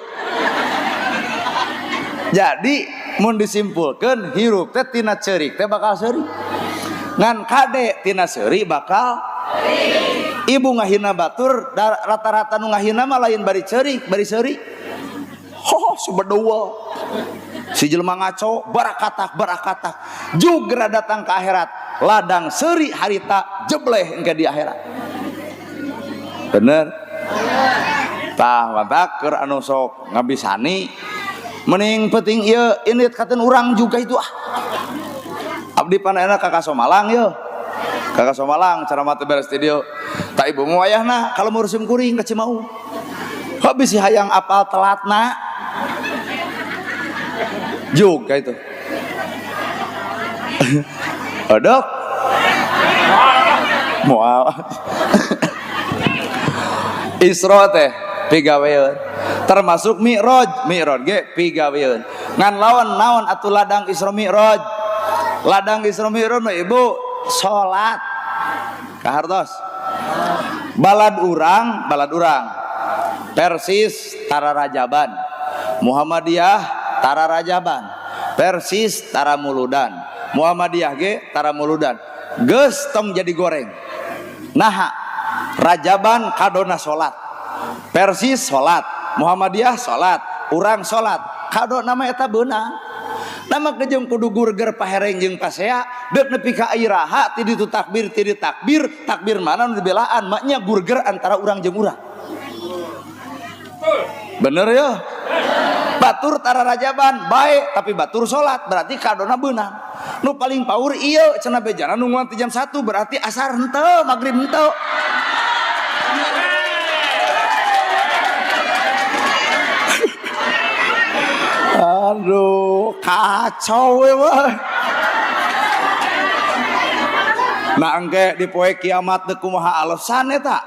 S1: Jadi mun disimpulkeun hirup teh tina ceurik teh bakal seuri. Ngan kade tina seuri bakal ibu ngahina batur rata-rata nu ngahina mah lain bari ceurik bari seuri. Hoho subedua. Si jelema ngaco barakatak barakatak jugra datang ke akhirat ladang seuri harita jebleh engke di akhirat. Bener? Tah mantak keur anu sok ngabisani mending penting ieu ini katen urang juga itu ah. Abdi panena ka Kasomalang yeuh. Ka Kasomalang cara mah teu beres ti dieu. Ta ibu mah wayahna kalau musim kuring ka Cimaung. Heuh bisi hayang apal telatna. Juga itu. Odok. Moal. Isra teh pigaweun. Termasuk Mi'raj, Mi'raj ge pigaweun. Ngan lawan naon atuh ladang Isra Mi'raj? Ladang Isra Mi'raj mah ibu salat. Kahartos. Balad urang, balad urang. Persis tara Rajaban. Muhammadiyah tara Rajaban. Persis tara Muludan. Muhammadiyah ge tara Muludan. Geus tong jadi goreng. Naha Rajaban kadona salat. Persis salat, Muhammadiyah salat, urang salat. Kado nama eta beunang. Nama kejeng kudu gurger pahereng jeung pasea deuk nepi ka iraha ti ditu takbir ti ditu takbir, takbir mana nu dibelaan maknya gurger antara urang jeung urang. Bener ya? Batur tara Rajaban bae tapi batur salat berarti kadona beunang. Nu paling paur ieu cenah bejana nungguan ti jam 1 berarti asar henteu, magrib henteu. Aduh, kacau we mah. Nah engke di poe kiamat teu kumaha alasan eta?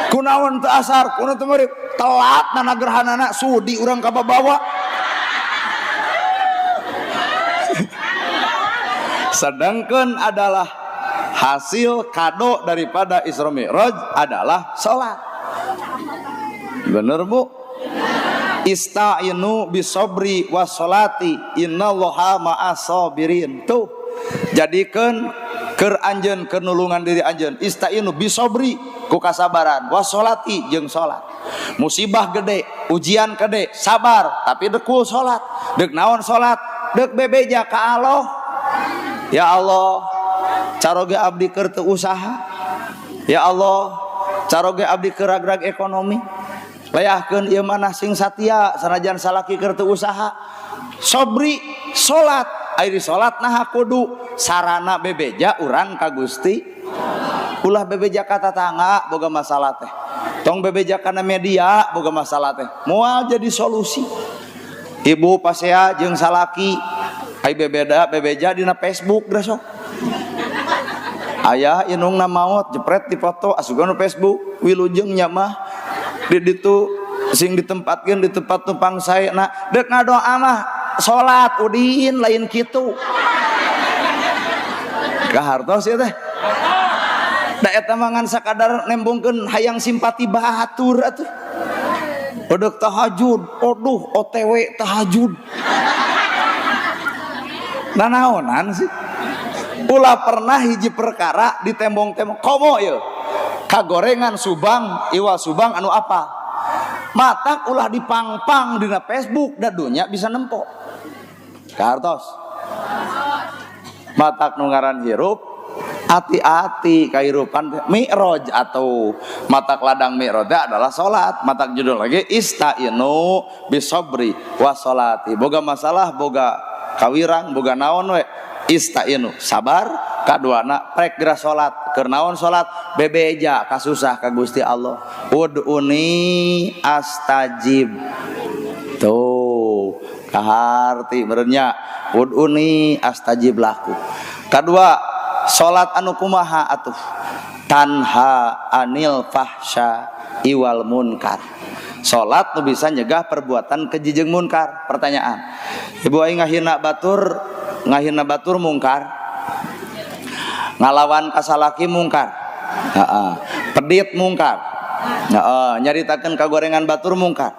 S1: Kunaon teu asar, kunaon teu magrib? Telat nana gerhanana sudi urang ka babawa. Sedangkan adalah hasil kado daripada Isra Mi'raj adalah salat. Bener Bu? Ista'inu bisobri wassolati innallaha ma'as sabirin. Tuh, jadikeun keur anjeun keur nulungan diri anjeun. Ista'inu bisobri ku kasabaran, wassolati jeung salat. Musibah gede, ujian gede, sabar tapi dekul salat. Deuk naon salat? Deuk bebeja ka Allah. Ya Allah, caroge abdi keur teu usaha. Ya Allah, caroge abdi keur ragrag ekonomi. Layahkeun ieu manah sing satia sanajan salaki keur teu usaha. Sobri salat, ari salat naha kudu sarana bebeja urang ka Gusti. Ulah bebeja ka tatangga boga masalah teh. Tong bebeja kana media boga masalah teh. Moal jadi solusi. Ibu pasea jeung salaki Ai bebeda bebeja dina Facebook geus sok. Aya inungna maot jepret dipoto asup kana Facebook wilujeng nya mah di ditu sing ditempatkeun di tempat tumpang saena deuk ngadoa mah salat udin lain kitu. Kahartos ieu teh. Da eta mah ngan sakadar nembongkeun hayang simpati batur atuh. Odek tahajud, aduh OTW tahajud. Nanaonan sih. Ulah pernah hiji perkara ditembong-tembong komo ieu. Kagorengan Subang, iwa Subang anu apa? Matak ulah dipangpang dina Facebook da dunya bisa nempo. Kahartos. Matak nu ngaran hirup hati-hati kehidupan mi'raj atau matak ladang mi'raj adalah salat. Matak judul lagi istainu bisobri wa salati. Boga masalah, boga kawirang, boga naon we istainu sabar, kaduana prek geura salat. Keur naon salat? Bebeja kasusah ka Gusti Allah. Ud'uni astajib. Tuh kaharti meureunnya ud'uni astajib laku. Kadua salat anu kumaha atuh? Tanha anil fahsya iwal munkar. Salat nu bisa nyegah perbuatan keji jeung munkar. Pertanyaan, ibu aing ngahina batur, ngahina batur mungkar, ngalawan kasalaki mungkar, heeh, pedit mungkar, heeh, nyaritakeun kagorengan batur mungkar,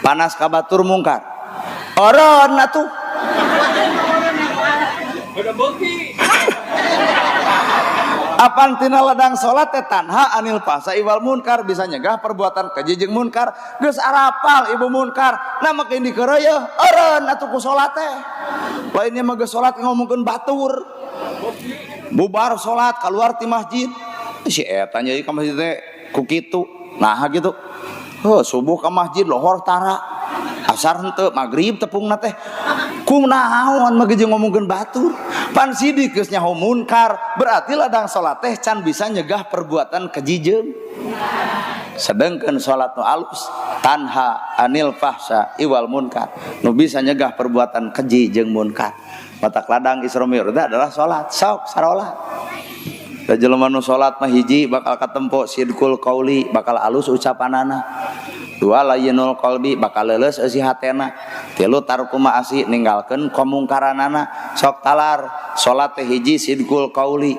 S1: panas ka batur mungkar, oron atuh. Apan tina ladang salat teh tanha anil fahsya iwal munkar, bisa nyegah perbuatan keji jeung munkar. Geus arapal ibu munkar, nah make dikeureuyeun eureun atuh ku salat teh. Lainnya mah geus salat ngomongkeun batur. Bubar salat keluar ti masjid. Si eta nya ka masjid teh ku kitu. Nah gitu. Heuh, subuh ka masjid lohor tara. Asar henteu, magrib tepungna teh. Kunaon mah jeung ngomongkeun batur. Pan sidik geus nyaho munkar, berarti ladang salat teh can bisa nyegah perbuatan keji jeung. Sedengkeun salat nu alus tanha anil fahsya iwal munkar, nu bisa nyegah perbuatan keji jeung munkar. Matak ladang Isra Mi'raj adalah salat, sok sarolat. Da jelema nu salat mah hiji bakal katempo sidqul qauli, bakal alus ucapanana. Dua layinul qalbi, bakal leuleus eusi hatena. Tilu tarku ma'asi, ninggalkeun kamungkaranana. Sok talar salat teh hiji sidqul qauli.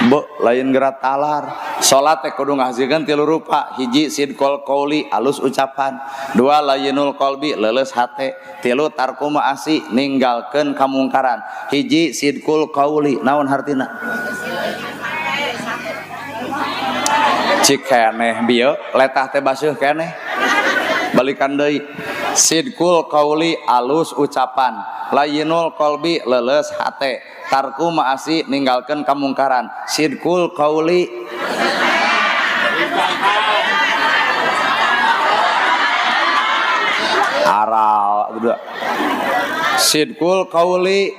S1: Bo lain gerak talar. Salat teh kudu ngahasilkeun tilu rupa. Hiji sidqul qauli, alus ucapan. Dua layinul qalbi, leuleus hate. Tilu tarku ma'asi, ninggalkeun kamungkaran. Hiji sidqul qauli, naon hartina? Cik keneh bieu letah teh baseuh keneh. Balikan deui. Sidqul qauli, alus ucapan. Layinul qalbi, leuleus hate. Tarku ma'asi, ninggalkeun kamungkaran. Sidqul qauli. Aral udah. Sidqul qauli,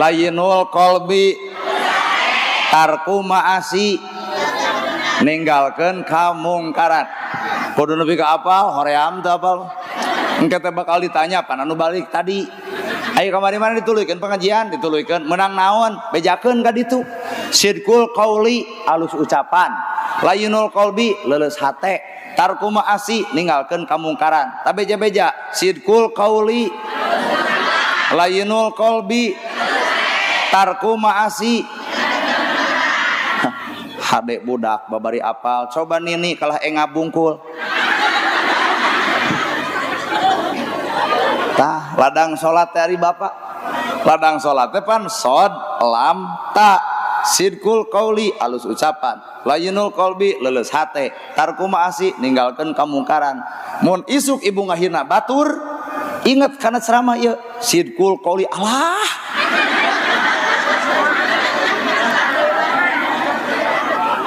S1: layinul qalbi, tarku ma'asi, ninggalkeun kamungkaran. Kudu nepi ka apal, hoream teu apal. Engke teh bakal ditanya pan anu balik tadi. Ayo kamari mana dituluykeun pengajian, dituluykeun menang naon, bejakeun ka ditu. Sidqul qauli, alus ucapan. Layinul qalbi, leuleus hate. Tarku ma'asi, ninggalkeun kamungkaran. Ta beja-beja, sidqul qauli, layinul qalbi, tarku ma'asi. Hade budak babari apal, coba nini kalah engabungkul. Tah, ladang salat teh ari bapak. Ladang salat teh pan sod lam ta. Sidqul qauli, alus ucapan. Layinul qalbi, leuleus hate. Tarku ma'asi, ninggalkeun kamungkaran. Mun isuk ibu ngahina batur, inget kana ceramah ieu. Sidqul qauli, alah.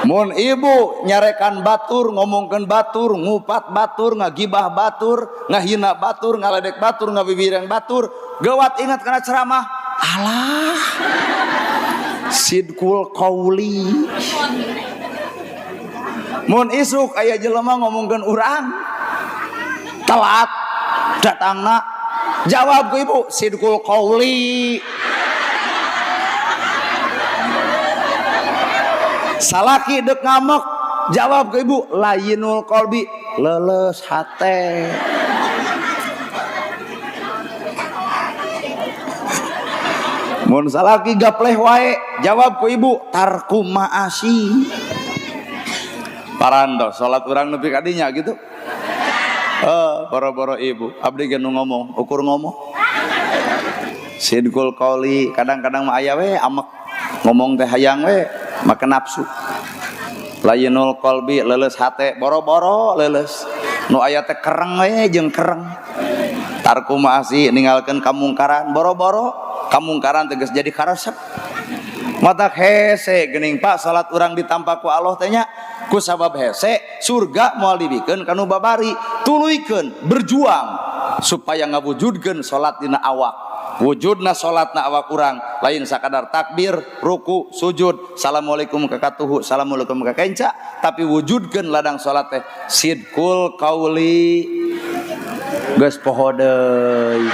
S1: Mun ibu nyarekan batur, ngomongkeun batur, ngupat batur, ngagibah batur, ngahina batur, ngaledek batur, ngabibireng batur, geuwat ingat kana ceramah, alah. Sidqul qauli. Mun isuk aya jelema ngomongkeun urang telat. Datangna jawab ku ibu sidqul qauli. Salaki dek ngamek jawab ke ibu layinul qalbi, leles hate. Mun salaki gapleh wae jawab ku ibu tarku maasi. Parantos salat urang nepi ka dinya gitu. Boro-boro ibu abdi ge nu ngomong ukur ngomong sidqul qauli. Kadang-kadang mah aya we amek ngomong teh hayang we make nafsu. Layinul qalbi leuleus hate, boro-boro leuleus nu aya teh kereng we jeung kereng. Tarku maasi ninggalkeun kamungkaran, boro-boro kamungkaran teh geus jadi karesep. Matak hese geuning Pak salat urang ditampa ku Allah teh nya ku sabab hese surga moal dibikeun ka nu babari. Tuluykeun berjuang supaya ngawujudkeun salat dina awak. Wujudna salatna awak urang lain sakadar takbir, ruku, sujud, assalamualaikum ka katuhu, assalamualaikum ka kenca, tapi wujudkeun ladang salat teh sidqul qauli. Geus poho deui.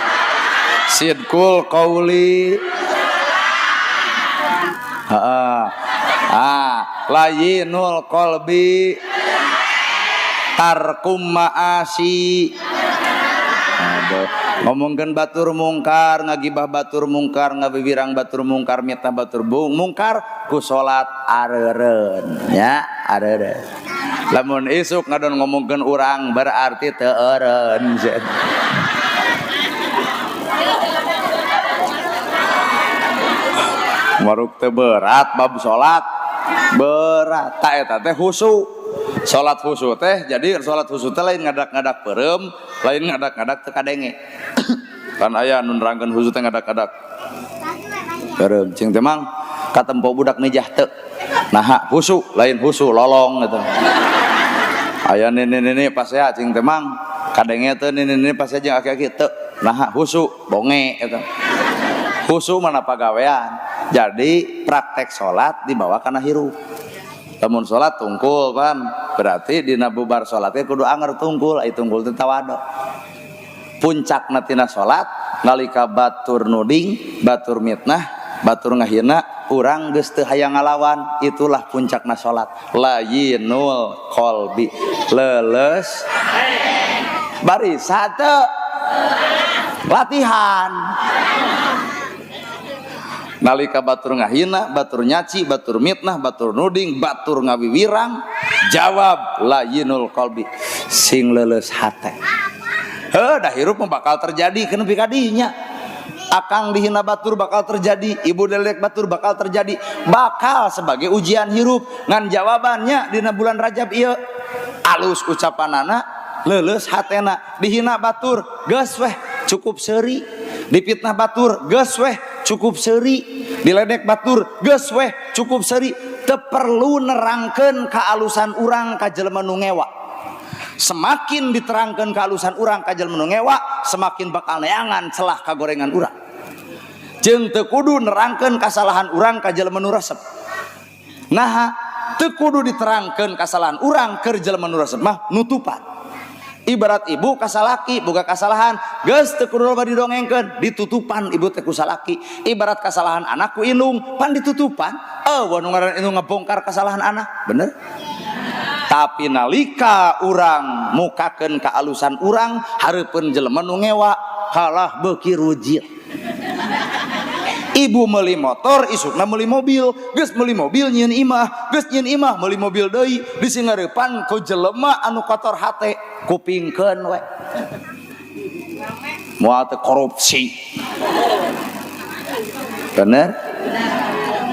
S1: Sidqul qauli. Heeh. Ah, layinul qalbi tarkum maasi. Aduh, ngomongkeun batur mungkar, ngagibah batur mungkar, ngabibirang batur mungkar, mitnah batur mungkar ku salat areureun nya, areureun. Lamun isuk ngadon ngomongkeun urang berarti teu eureun. Maruk teh berat bab salat. Berat ta eta teh khusyuk. Salat khusyuk teh jadi salat khusyuk teh lain ngadak-ngadak peureum, lain ngadak-ngadak teu kadenge. Kan aya nu nerangkeun khusyuk teh ngadak-ngadak peureum. Cing teh mang katempo budak mijah teu. Naha khusyuk, lain khusyuk lolong gitu. Aya nini-nini pas ya cing teh mang kadenge teu nini-nini pas ya jeung aki-aki teu. Naha khusyuk bonge gitu. Khusyuk mana pagawean. Jadi praktek salat dibawa kana hirup. Lamun salat tungkul pan berarti dina bubar salatnya kudu anger tungkul, ai tungkul teh tawadu. Puncakna tina salat nalika batur nuding, batur mitnah, batur ngahina, urang geus teu hayang ngalawan, itulah puncakna salat. Layinul qalbi, leuleus baris satu latihan. Nalika batur ngahina, batur nyaci, batur mitnah, batur nuding, batur ngawiwirang, jawab layinul qalbi, sing leuleus hate. Heuh, dah hirup mah bakal terjadi keun nepi ka dinya. Akang dihina batur bakal terjadi, ibu delek batur bakal terjadi, bakal sebagai ujian hirup. Ngan jawabannya dina bulan Rajab ieu alus ucapanana, leuleus hatena, dihina batur geus weh cukup seuri, dipitnah batur geus weh cukup seuri, diledek batur geus weh cukup seuri. Teu perlu nerangkeun kaalusan urang ka jelema nu ngewa. Semakin diterangkeun kaalusan urang ka jelema nu ngewa, semakin bakal neangan celah kagorengan urang. Jeung teu kudu nerangkeun kasalahan urang ka jelema nu resep. Naha teu kudu diterangkeun kasalahan urang keur jelema nu resep mah nutupan. Ibarat ibu kasalaki boga kasalahan geus teu kudu loba didongengkeun, ditutupan ibu teh ku salaki. Ibarat kasalahan anak ku indung pan ditutupan, eueuh nu ngaran indung ngebongkar kasalahan anak, bener? Tapi nalika urang mukakeun kaalusan urang hareupeun jelema nu ngewa kalah beuki rujit. Ibu meuli motor isukna meuli mobil, geus meuli mobil nyieun imah, geus nyieun imah meuli mobil deui, disingareupan ku jelema anu kotor hate, kupingkeun we. Moal teu korupsi. Bener?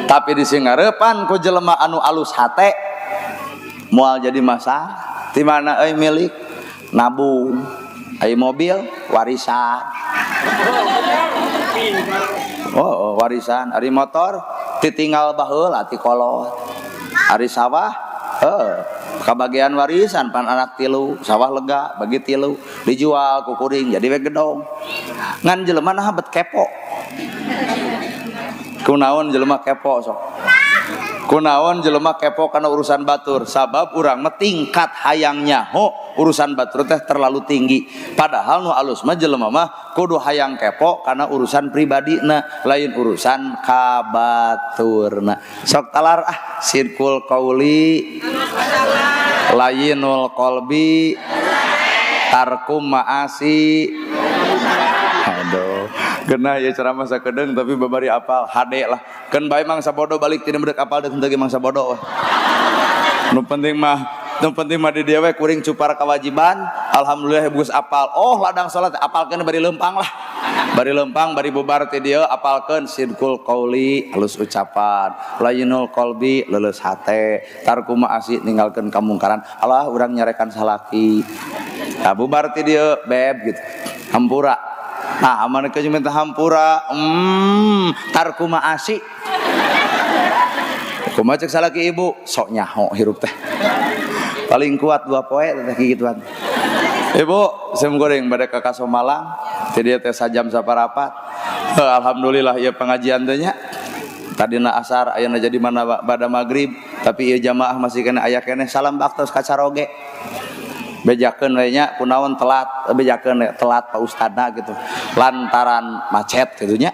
S1: Tapi disingareupan ku jelema anu alus hate moal jadi masalah. Di mana euy milik nabung, ai mobil warisan. Oh, warisan. Ari motor titinggal baheula ti kolot. Ari sawah heuh kabagian warisan pan anak tilu, sawah lega bagi tilu, dijual ku kuring jadi we gedong. Ngan jelema naha bet kepo. Kunaon jelema kepo sok. Kunaon jelema kepo kana urusan batur, sabab urang mah tingkat hayang nyaho urusan batur teh terlalu tinggi. Padahal nu alus mah jelema mah kudu hayang kepo kana urusan pribadina, lain urusan kabaturna. Sok talar ah, sidqul qauli layinul qalbi tarkum maasi. Aduh, genah ya ceramah sakedeung tapi babari apal hade lah. Keun bae mangsa bodoh balik tina bedek apal deuk henteu ge mangsa bodoh. Nu penting mah di dieu we kuring cupar kewajiban. Alhamdulillah geus apal. Oh, ladang salat apalkeun bari leumpang lah. Bari leumpang bari bubar ti dieu apalkeun sidqul qauli halus ucapan, layinul qalbi leuleus hate, tarku maasi ninggalkeun kamungkaran. Alah urang nyarekan salaki. Nah, bubar ti dieu beb gitu. Hampura. Nah, aman ke minta hampura, tarku maasi. Kumaha cek salaki ibu, sok nyaho hirup teh. Paling kuat 2 poe teh kikituan. Ibu, sim goreng bade ka Kasomalang, ti dieu teh sajam saparapat. Alhamdulillah ieu pengajian teh nya. Tadina asar ayeuna jadi mana bada magrib, tapi ieu jamaah masih kena aya keneh salam baktos ka caroge. Bejakeun we nya kunaon telat, bejakeun we telat Pak Ustadna gitu. Lantaran macet gitu nya.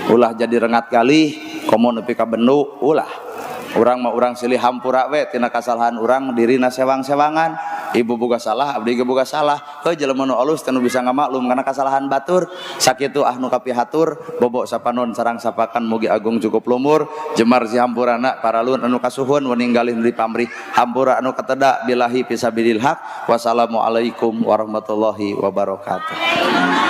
S1: Ulah jadi rengat galih, komo nepi ka bendu, ulah. Urang mah urang silih hampura we tina kasalahan urang dirina sewang-sewangan. Ibu boga salah, abdi ge boga salah. Heuh jelema nu alus teh nu bisa ngamaklum kana kasalahan batur. Sakitu ah nu kapihatur, bobok sapanon sarang sapakan mugi agung cukup lumur, jemar si hampurana paralun anu kasuhun weninggalih nu dipamrih. Hampura anu kateda billahi fisabilil haq. Wassalamualaikum warahmatullahi wabarakatuh.